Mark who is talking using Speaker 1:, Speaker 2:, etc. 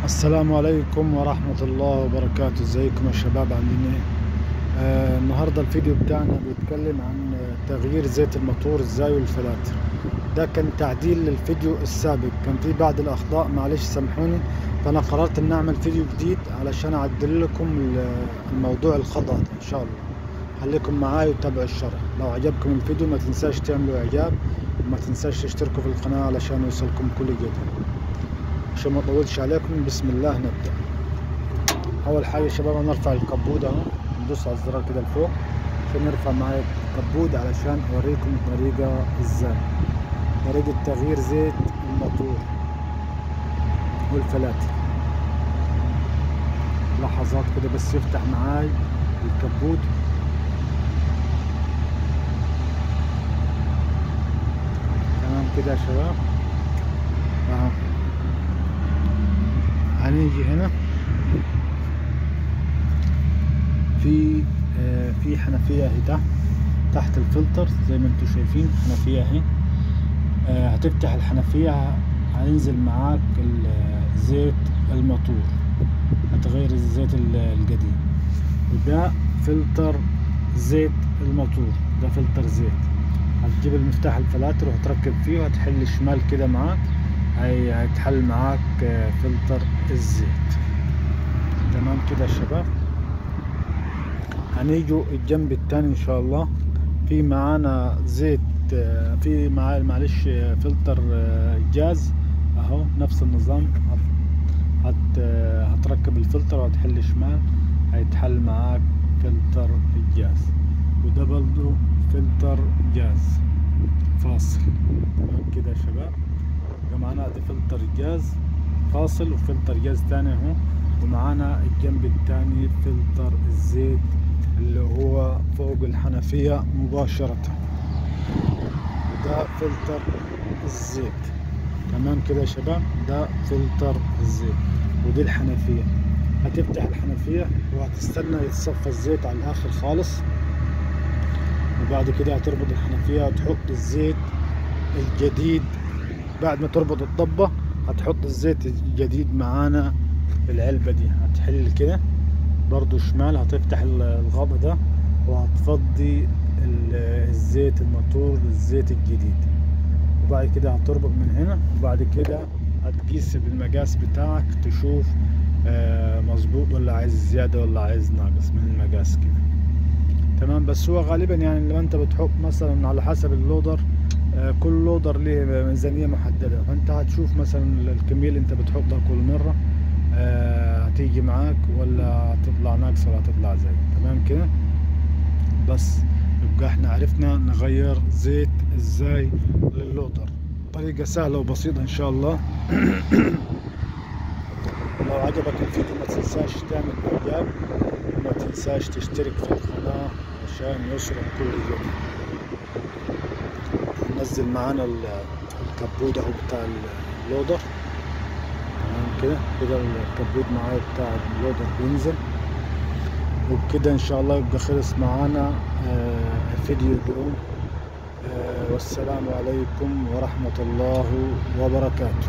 Speaker 1: السلام عليكم ورحمة الله وبركاته. ازيكم يا شباب، عاملين ايه؟ النهارده الفيديو بتاعنا بيتكلم عن تغيير زيت الموتور ازاي والفلاتر. ده كان تعديل للفيديو السابق، كان في بعض الاخطاء، معلش سامحوني، فانا قررت ان اعمل فيديو جديد علشان اعدل لكم الموضوع الخطأ ده ان شاء الله. خليكم معايا وتابعوا الشرح. لو عجبكم الفيديو ما تنساش تعملوا اعجاب، وما تنساش تشتركوا في القناة علشان يوصلكم كل جديد. عشان ما اطولش عليكم، بسم الله نبدأ. اول حاجة يا شباب نرفع الكبود اهو، ندوس على الزرار كده لفوق عشان نرفع معايا الكبود، علشان اوريكم الطريقة ازاي، طريقة تغيير زيت الموتور والفلاتر. لحظات كده بس يفتح معاي الكبود. تمام كده يا شباب اهو. هنيجي هنا في حنفية اهي تحت الفلتر زي ما انتم شايفين، حنفية اهي. هتفتح الحنفية هينزل معاك زيت الموتور، هتغير الزيت القديم. وده فلتر زيت الموتور، ده فلتر زيت. هتجيب المفتاح الفلاتر وهتركب فيه وهتحل شمال كده معاك، هيتحل معاك فلتر الزيت. تمام كده يا شباب. هنيجوا الجنب التاني ان شاء الله. في معانا زيت، في معانا معلش فلتر جاز اهو، نفس النظام. هتركب الفلتر وهتحل شمال، هيتحل معاك فلتر الجاز. وده برضو فلتر جاز فاصل. تمام كده يا شباب. معانا دي فلتر جاز فاصل وفلتر جاز تاني اهو، ومعانا الجنب التاني فلتر الزيت اللي هو فوق الحنفية مباشرة، وده فلتر الزيت. تمام كده يا شباب، ده فلتر الزيت ودي الحنفية. هتفتح الحنفية وهتستنى يتصفى الزيت على الاخر خالص، وبعد كده هتربط الحنفية وتحط الزيت الجديد. بعد ما تربط الضبة هتحط الزيت الجديد معانا في العلبة دي. هتحل كده برضو شمال، هتفتح الغطا ده وهتفضي الزيت الموتور للزيت الجديد، وبعد كده هتربط من هنا، وبعد كده هتقيس بالمقاس بتاعك تشوف مظبوط ولا عايز زيادة ولا عايز ناقص من المقاس كده. تمام. بس هو غالبا يعني لما انت بتحط مثلا على حسب اللودر، كل لودر ليه ميزانية محددة، فانت هتشوف مثلا الكمية اللي انت بتحطها كل مرة هتيجي معاك ولا هتطلع ناقصة ولا هتطلع زي. تمام كده. بس يبقى احنا عرفنا نغير زيت ازاي لللودر، طريقة سهلة وبسيطة ان شاء الله. لو عجبك الفيديو ما تنساش تعمل اعجاب، وما تنساش تشترك في القناة عشان يوصلك كل جديد. نزل معانا الكبود اهو بتاع اللودر. تمام كده، كده الكبود معايا بتاع اللودر بينزل. وبكده ان شاء الله يبقى خلص معانا فيديو اليوم. والسلام عليكم ورحمة الله وبركاته.